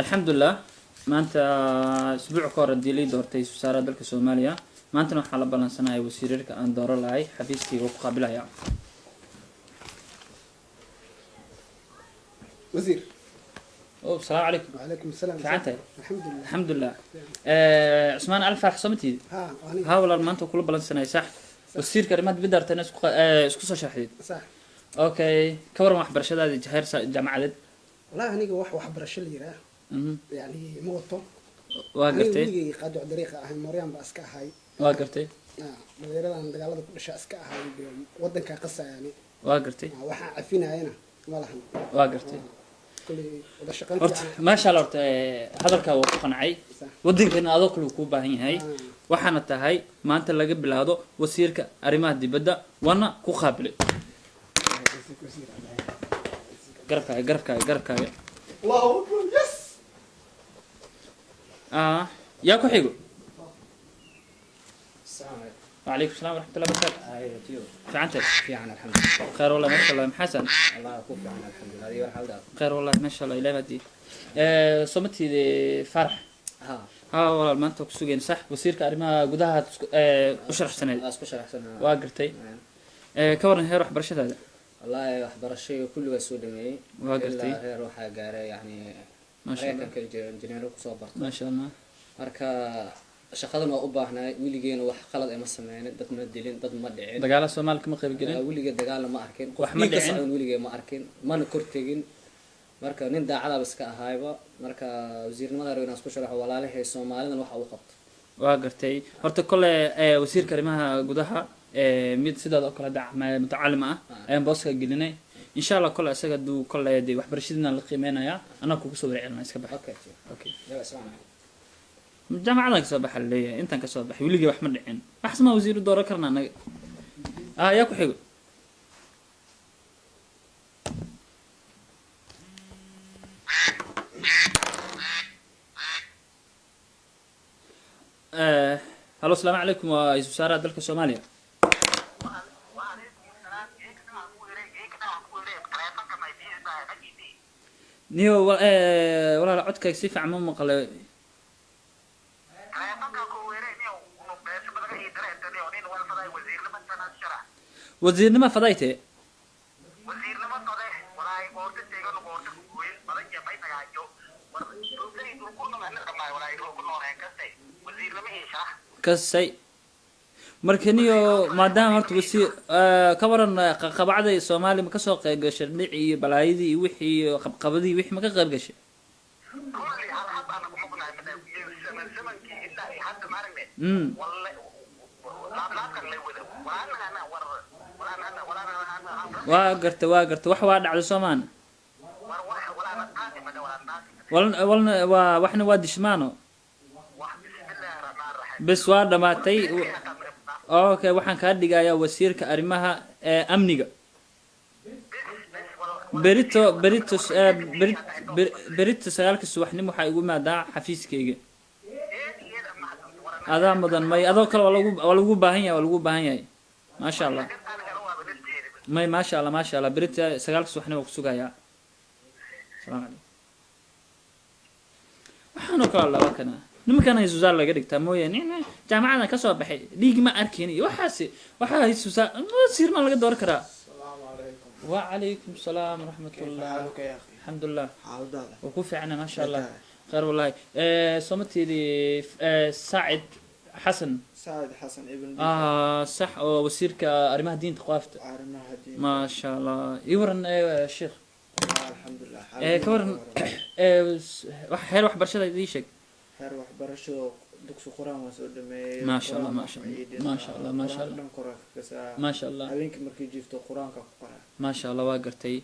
Alxamdulilah, maanta isbuuc ka hor haddii lii doortay wasaaraha dalka Soomaaliya, maantana waxaa la balansanaya wasiirarka aan dooro lahay, xafiiskayga ku qaabilaya. Wasiir. O, asalaamu calaykum. وعليكم السلام. Fiican tahay? الحمد لله. Alxamdulilah. Cusmaan Alfarax, soo ma tiidi? ها أنا. Haa walaal, maanta kula balansanaya, sax, wasiirka arrimaha dibadda artana isku isku soo sharxdeed. صح. Okay, ka waran waxbarashadaada heer jaamacadeed? والله aniga wax waxbarasho la yiraah yani ma wato. Waa Aniga gartay. Weligay qaadic dariiqa ahay, mooryaan baa iska ahay. Waa gartay. Dhalinyaradan dagaalada ku dhasha iska ahay, dee wadankaa qasa yani. Waa gartay. Waxaan cafinayana ma lahan. Waa gartay. Kulley wada shaqayn Horta fiican. Maasha Allah, horta hadalkaa waa ku qancay. Sax. Waddankana adoo kale uu kuu baahan yahay. Waxaana tahay maanta laga bilaado wasiirka arrimaha dibadda, waana ku qaabilay. Wasiir. Garabkaaga, garabkaaga, garabkaaga. Allahu akbar, yes. Yaa ku xigo? السلام عليكم. وعليكم السلام ورحمة الله وبركاته. هاي تيو. fiican tahay? في عنا الحمد لله. خير والله، ما شاء الله. maxasan? الله يكون في عنا، الحمد لله. هذه والحمد. khayr wallahi, ma sha Allah, ilaah hadii soo ma tiidi Farax? ها. Haa walaal, maanta ku sugeen, sax, wasiirka arrimaha gudaha aad u sharaxsaneed. اسكو شرح سنة. Waa gartay. Ka waran heer waxbarashadaada? والله waxbarashada kulli waa soo dhameeyey. Waa gartay. Ilaa heer waxaa gaaray yani Ma sha Allah. Mareykanka injineero kusoo barto. Ma sha Allah. Marka shaqadan waa u baahnay, weligeena wax qalad ima sameynin, dad ma dilin, dad ma dhicin. Dagaala Soomaali kama qayb gelin. Weligee dagaalna ma arkin, qof Wax ma dhiig ka dhicin. socdan weligee ma arkin, mana kor tegin. Marka nin daacadaaba iska ahayba. Marka wasiirnimada rabo inaan isku sharaxo walaalahay Soomaalidan waxa uu qabto. Waa gartay. Horta kole wasiirka arrimaha gudaha mid sidaad oo kale mutacalim ah ayaan booska gelinay, insha Allah. Kole isaga haduu kole dee waxbarashadiina la qiimeynaya, anaa kugu soo warcelinaa, iska bax. Okay. Okay. Yalla, assalaamu calaykum. Jaamacadan kasoo baxa laleeyahay, intaan kasoo baxay, weligii wax ma dhicin, waxas ma wasiiru dooran karna anaga. Yaa ku xigo? Halo, asalaamu calaykum, waa ra-iisul wasaaraha dalka Soomaaliya. Niyo walaal, codkaaga si fiican ma maqlay. Wasiirnimo fadayte? Kasay. Marka niyo, maadaama horta wasiir ka waran qabacda Soomaaliya ma kasoo qayb gashay? Dhicii iyo balaayadii iyo wixii iyo qabqabadii wixii ma ka qayb gashay? Waa garta, waa garta. Wax waa dhacday soomaana, walna walna waa waxna waa dishmaano, bes waa dhamaatay. Okay, waxaan kaa dhigayaa wasiirka arrimaha amniga berito, berito, berito 9-ka subaxnimo waxaa igu imaadaa xafiiskayga. Adaa mudan. May, adoo kale waa lagu baahan yahay, waa lagu baahan yahay. Maasha Allah, may, maasha Allah, maasha Allah. Berito 9-ka subaxnimo waa kusugayaa. Asalaamu calaykum. Waxaanoo kale laba kana nimankana isusaal laga dhigtaa mooyaane. Nin jaamacadan kasoo baxay, dhiig ma arkin iyo waxaasi, waxaa isusaal wasiir maa laga dooran karaa? السلام عليكم. وعليكم السلام ورحمة كيف الله. حالك يا أخي؟ الحمد لله. xaaladaada? Waa ku fiicna, maasha Allah. Maxay? Khayr wallahi. Soo ma tiidi Saacid Xasan? سعد حسن ابن. Sax, oo wasiirka arrimaha diinta qaafta. arrimaha diinta. Maasha Allah. Ii waran, sheekh. الحمد لله. Ka waran wax heer waxbarashada ii sheeg. Heer waxbarasho dugsi qur-aan waan soo dhameeyey. Maasha Allah, Qur-aan maasha wax ma Allah. ii dhinaa. Maasha Allah, maasha Qur-aanka Allah. dhan qur-aanka kasaa. Maasha Allah. Habeenkii markii jiifto qur-aanka ku qoraa. Maasha Allah, waa gartay.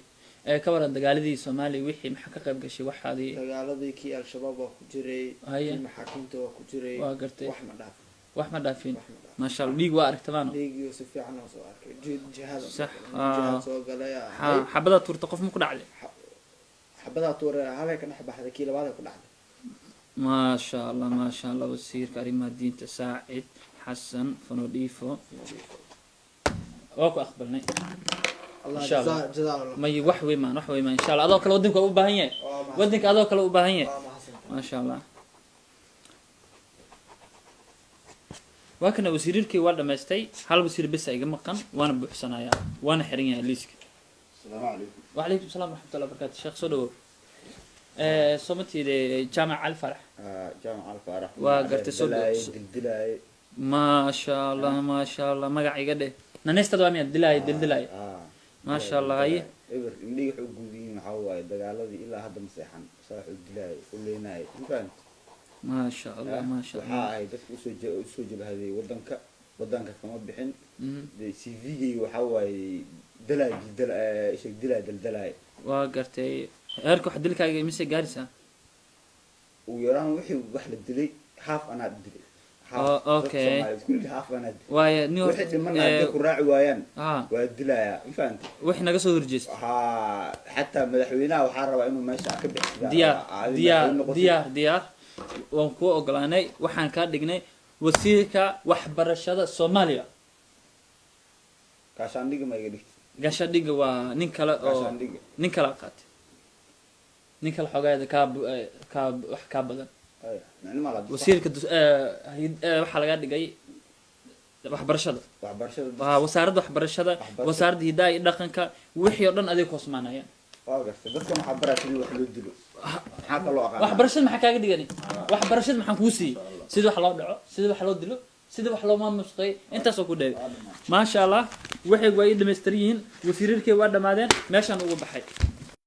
Ka waran dagaaladii Soomaaliya wixii, maxaa ka qayb gashay waxaadii? Dagaaladii kii Al-Shabaab waa ku jiray. Haye. Kii maxaakiimta waa ku jiray. Waa gartay. Wax ma dhaaf. Wax ma dhaafin. Wax ma dhaaf. Maasha Allah, dhiig waa aragtamaano. Dhiigiyo si fiican oo soo arkay. Jihaad. Sax. Jihaad soo galay. Xabadaa tuurta qof ma ku dhacday? Xabadaa tuure halay ka dhex baxday, kii labaad ay ku dhacday. Maasha Allah, maasha Allah. Wasiirka arrimaha diinta Saacid Xasan Fanodifo waa ku aqbalnay. Allah. Insha Allah. Jazaa Allah. May, wax wey maan, wax wey maan. Insha Allah adoo kale waddanka waa u baahan yahay. Waa mahadsan. Waddanka adoo kale u baahan yahay. Waa mahadsan. Maasha Allah. Waa kana wasiirarkii waa dhammaystay, hal wasiir bes iga maqan, waana buuxsanayaa, waana xiran yahay liiska. السلام عليكم. وعليكم السلام ورحمة الله وبركاته. شيخ صدو صمتي جامع علي فرح. آه، جامع الفارح. Waa gartay, soo دلاي دلدلاي. ما شاء الله، ما شاء الله. magac iga dheh, naneystad waa miyaad dilaay dildilaay? آه. ما شاء الله. Haye. Eber indhiga wuxuu gudiyin waxaa waaye dagaaladii ilaa hadda ma seexan, saa wuxuu dilaayay u leenaayay, ma fahamtid? ما شاء الله، ما شاء Waxaa الله. ahay dadka usoo jabhaday wadanka kama bixin. CV-gayga waxaa waaye dalaay dildala, sheeg dilaay daldalaay. Waa gartay. Heerka wax dilkaaga imise gaaraysaa? Ugu yaraan wixii wax la dilay haaf anaa dilay. Haaf. Oh, Dadka okay. Soomaaliyeed kulli haaf anaa dilay. Waaye nin Wixii dhimana hadday ku raaci waayaan, waa dilayaa, ma fahamtid? Wixii naga soo horjeesta. Waxaa xataa madaxweynaha waxaa rabaa inuu meesha ka bixiyo. Diyaar, diyaar, diyaar, diyaar. Waan kuu ogolaanay, waxaan kaa dhignay wasiirka waxbarashada Soomaaliya. Gaashaandhiga ma iga dhigtid? Gaashaandhiga waa nin kale oo Gaashaandhiga. Nin kale qaatay, nin kale xogaayada kaa kaa wax kaa badan. Ay, micno ma laha. Wasiirka waxaa laga dhigay waxbarashada. Waxbarashada. Waa wasaaradda waxbarashada. Waxbarashada. Wasaaradda hidaha iyo dhaqanka, wixii oo dhan adig hoosmaanayaan. Waa gartay. Dadkan waxaa baraa sidii wax loo dilo, maxaa kaloo aqaanaa? Waxbarashada maxaa kaaga dhigani? Waxbarashada maxaan kuu siiyey? Sida wax loo dhaco, sida wax loo dilo, sida wax loo maamusqeey, intaasoo ku dheegay. Maasha Allah, waxay waa ii dhamaystiran yihiin, wasiirarkii waa dhammaadeen, meeshaan ugu baxay.